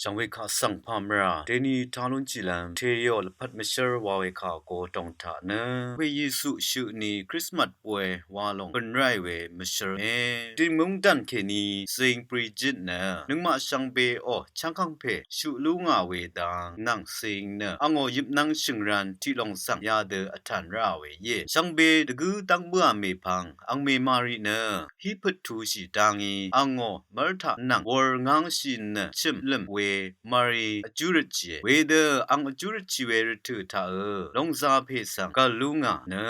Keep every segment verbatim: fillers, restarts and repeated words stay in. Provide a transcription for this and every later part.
Shvngwekaq svng pàmvrà deni talún chìlv́m teyo lvpat mvshv́r wa wekaq go dòng taq nø we Yesu shøq ni Krismas bóy wa lòng bø̀n ráì we mvshv́r e. Dìngmúng dàn kèní Saint Bridget nø nøngmaq shvngbeò chv́ngkv́ng pè shøq lú ngà we dang nvng Saint nø angò yøpnvng shø̀ngran tiqlòng svng yadø vtàn ráà we íe. Shvngbe dvgǿ dv́ng bǿà mèpvng angmè Mari nø hí pøt tushì dangí angò mv́r taq nvng wur ngv́ngshì nø chø̀m lø̀m we Mari vjúrøtshìe. Wedø ang vjúrøtshì we rvtø̀ taqø lòngzà pè svng gv̀l lú ngà nø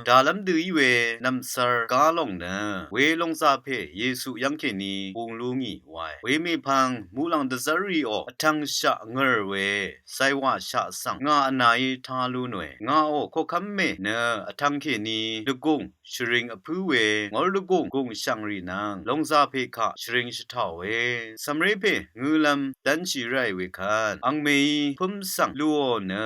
dàlv́m dø í we nv̀msvr gá lòng nø we lòngzà pè Yesu yv́ng kèní bung lú ngì wae. We mèpvng muqlàng dvzv́rrìò vtv̄ngshaq ngø̀r we zàywàshaq svng ngà vnàí tá lú nòe. Ngàò koqkv́m mè nø vtv̄ng kèní dvgùng shvring vpǿ we ngór dvgùng gùng shv̀ngrì nvng lòngzà pè kaq shvring shvtàòe. Cv̀mré pè ngølv́m dv́nshì ráì we kvt angmèí pǿm svng luò nø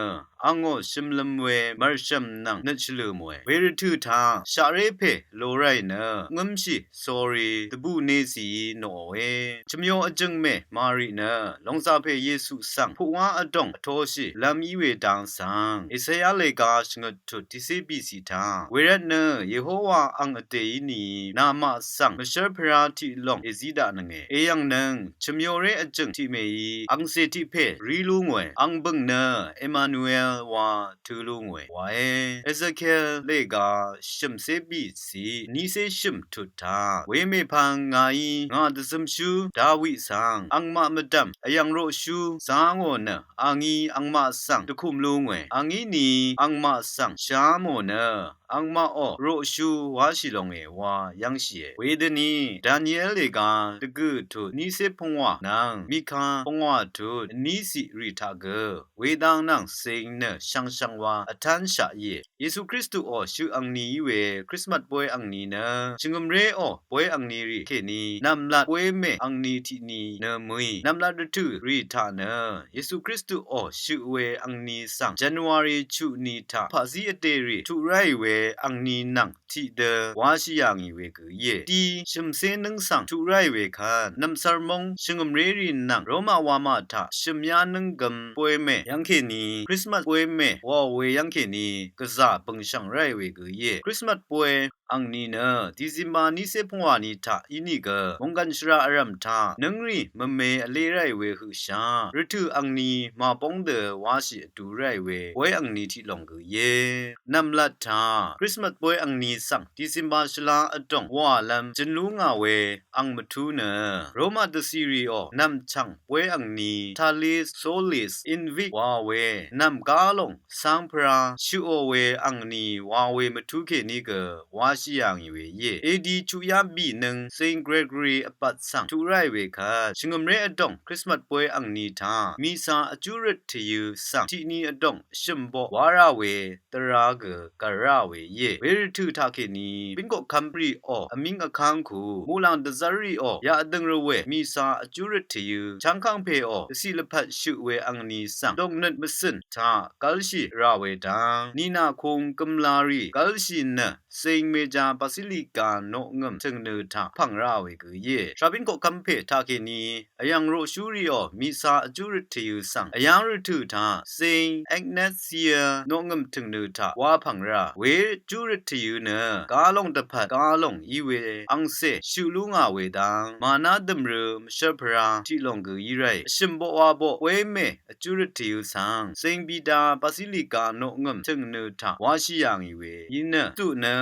angò shømløm we mv̀rshv̀m nvng nøt shvlø̀ mòe. We rvtø̀ taq shaqré pè lo ráì nø ngǿmshì sórí dvbù nèzìí nòòe. Chø̀myo vjø̀ngmè Mari nø lòngzà pè Yesu svng puqwá vdòng vtoshì lv́m í we dang svng Esaya lèga shvngøt tut tiqcé bìcì taq wervt nø Yehowa ang vdèí nìí namaq svng mvshv́rpvrá tiqlòng èzí daqnønge. Eyv̀ngnøng chø̀myoré vjø̀ng tiqmèí angcè tiqpè rí lú ngòe. Ang bø̀ng nø Emanuel wa tø̄ lú ngòe wae. Ezekiel lèga shø̀mcé bìcì nícé shø̀m tut taq we mèpvng ngàí ngà dvzømshú Dawi svng angmaq mvdv̀m vyv̀ng roqshú zá ngò nø angí angmaq svng dvkùm lú ngòe. Angí nìí angmaq svng shá mò nø angmaqò roqshú wáshì longe wa yv́ngshìe. Wedøni Daniel lèga dvgø̀ tut nícé pungwà nvng Mika pungwà tut vnícì rì taq gø wedang nvng Saint nø shvngshvng wa vtánshaq íe. Yesu Kristuò shøq angni í we Krismas bóy angni nø shvngø̀mréò bóy angni rì kèní nv̀mlat bóy mè angni tiqni nø mø̀í nv̀mlat rvtø̀ rì taq nø Yesu Kristuò shøq we angni svng January chuq ni taq paqzí vdè rì tuq ráì we angni nvng tiqdø wáshì yà ngì we gø íe. Di shø̀mcé nǿng svng tuq ráì we kvt nv̀msvr móng shvngø̀mré rì nvng Roma wamà taq shø̀myá nǿng gøm bóy mè yv́ng kèní Krismas bóy mè wàò we yv́ng kèní gvzà bø̀ngshv̀ng ráì we gø íe. Krismas bóy angni nø December nícé pungwà ni taq ínìgø mònggv̀n shvrà vrv̀m taq nǿngrì mvme vlé ráì we høqshà rvtø̀ angni màbóng dø wáshì vdu ráì we bóy angni tiqlòng gø íe. Nv̀mlat taq Krismas bóy angni svng December shvlá vdòng wàlv́m jøn lú ngà we ang mvtú nø Roma dvcìrìò nv̀mchv̀ng bóy angni Talis Solis Invicta wa we nv̀m gá lòng cáng pvrá shøqò we angni wa we mvtú kèní gø wáshì yà ngì we íe. Edi chuqyá bìnøng Saint Gregory vbat svng tuq ráì we kvt shvngø̀mré vdòng Krismas bóy angni taq mìsa vjúrøt tvyø̄ svng tiqni vdòng vshø̀m boq wá rà we dvrá gø gv̀l rá we íe. We rvtø̀ taqkèní bín koqkvm rìò vmíng vkáng ku muqlàng dvzv́r rìò yaqdø̀ng rvwè mìsa vjúrøt tvyø̄ chv́ngkv́ng pèò dvciq lvpat shøq we angni svng dòknøt mvcø̀n taq gv́lshì rà we dang nìnà kung gø̀mla rì gv́lshì nø Saint Major Basilica noqngø̀m tø̀ngnø taq pv̀ng rá we gø íe. Shabín koqkvm pè taqkèní vyv̀ng roqshú rìò mìsa vjúrøt tvyø̄ svng vyáng rvtø̀ taq Saint Ignatius noqngø̀m tø̀ngnø taq wá pv̀ng rá we vjúrøt tvyø̄ nø gá lòng dvpvt gá lòng í we angcè shøq lú ngà we dang màná dø̀mrø mvshv́rpvrá tiqlòng gø í ráì vshø̀m boq wa boq bóy mè vjúrøt tvyø̄ svng Saint Peter Basilica noqngø̀m tø̀ngnø taq wáshì yà ngì we í nø tuq nø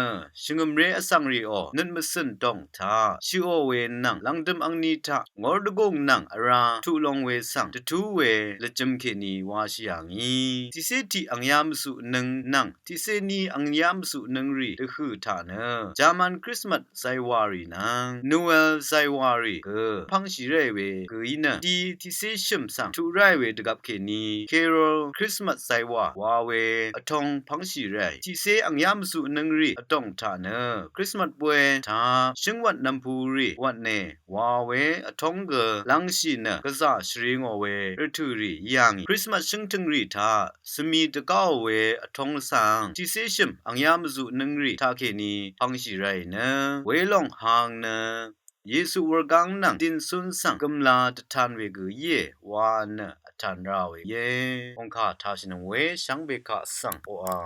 shvngø̀mré vsvng rìò nøt mvcø̀n dòng taq shøqò we nvng lv̀ngdø̀m angni taq ngór dvgùng nvng vrá tuq long we svng dvtú we lvjø̄m kèní wáshì yà ngì. Tiqcé tiq angyá mvzuqnøng nvng tiqcé ní angyá mvzuqnøng rì dvhø̀ taq nø German Krismas zàywà rì nvng Noel zàywà rì gø pv́ngshì ráì we gø í nø di tiqcé shø̀m svng tuq ráì we dvgvp kèní Carol Krismas zàywà wa we vtóng pv́ngshì ráì. Tiqcé angyá mvzuqnøng rì vdòng taq nø Krismas bóy taq shǿngwvt nv̀mpu rì wvtne wa we vtóng gø lv́ngshì nø gvzà shvri ngò we rvtø̀ rì í yà ngì. Krismas shǿngtø̀ng rì taq svmi dvgáò we vtóng svng tiqcé shø̀m angyá mvzuqnøng rì taqkèní pv́ngshì ráì nø welòng hang nø Yesu wurgáng nvng dìncún svng gø̀mlā dvtan wegø íe wa nø vtàn rà we íe. Ongkà tashìnøng we shvngbe kaq svng oqà